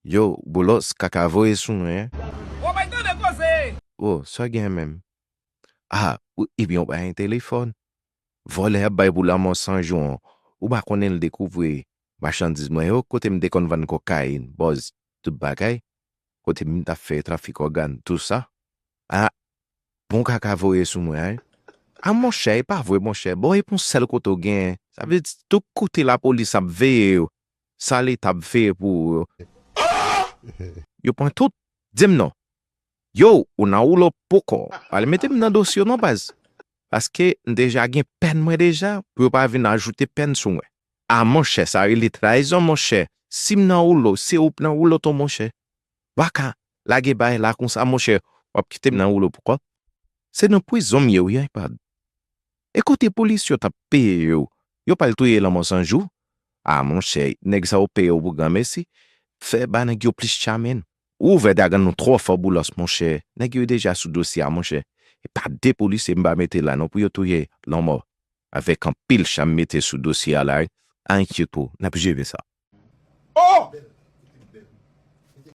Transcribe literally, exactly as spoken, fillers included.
Yo, Boulos, kaka voye sou mwen, en. Ou pa tande koze! Oh, sa gen menm? Ah, ou- ebyen, ou pa gen telefòn. Vòlè ap bay pou lanmò san jou an. Ou pa konnen l dekouvri machandiz mwen yo, kote m te konn vann kokayin, bòz, tout bagay. Kote m t ap fè trafik ògàn, tou sa. Ah, bon kaka voye sou mwen, en. Ah, monchè, e pa vre, monchè. Bon, e pou yon sèl kote w gen. Sa vle di, tout kote lapolis ap veye yo, sa leta ap veye pou ou yo. Yo pran tout. Di m non. Yo, ou nan woulo poko. Al mete m nan dosye w non, baz. Paske m deja gen pèn mwen deja, pou yo pa vin ajoute pèn sou mwen. Ah, monchè, sa rele trayizon, monchè. Si m nan woulo, se ou k nan woulo tou, monchè. W pa ka lage bagay la konsa, monchè. W ap kite m nan woulo pou kòb. Se nan prizon m ye wi, iPad. E kote polis yo t ap peye yo? Yo pral touye lanmò san jou? Ah, monchè, nèg sa yo peye yo pou granmesi. Fè ba nèg yo plis cha, menn. Ou ouvè dagan nou twò fò, Boulos, monchè. Nèg yo deja sou dosye a, monchè. E pa de polisye m pa mete la non pou yo touye lanmò. Avèk anpil cha m mete sou dosye a la, wi. Pa enkyete w, n ap jere sa. Oh!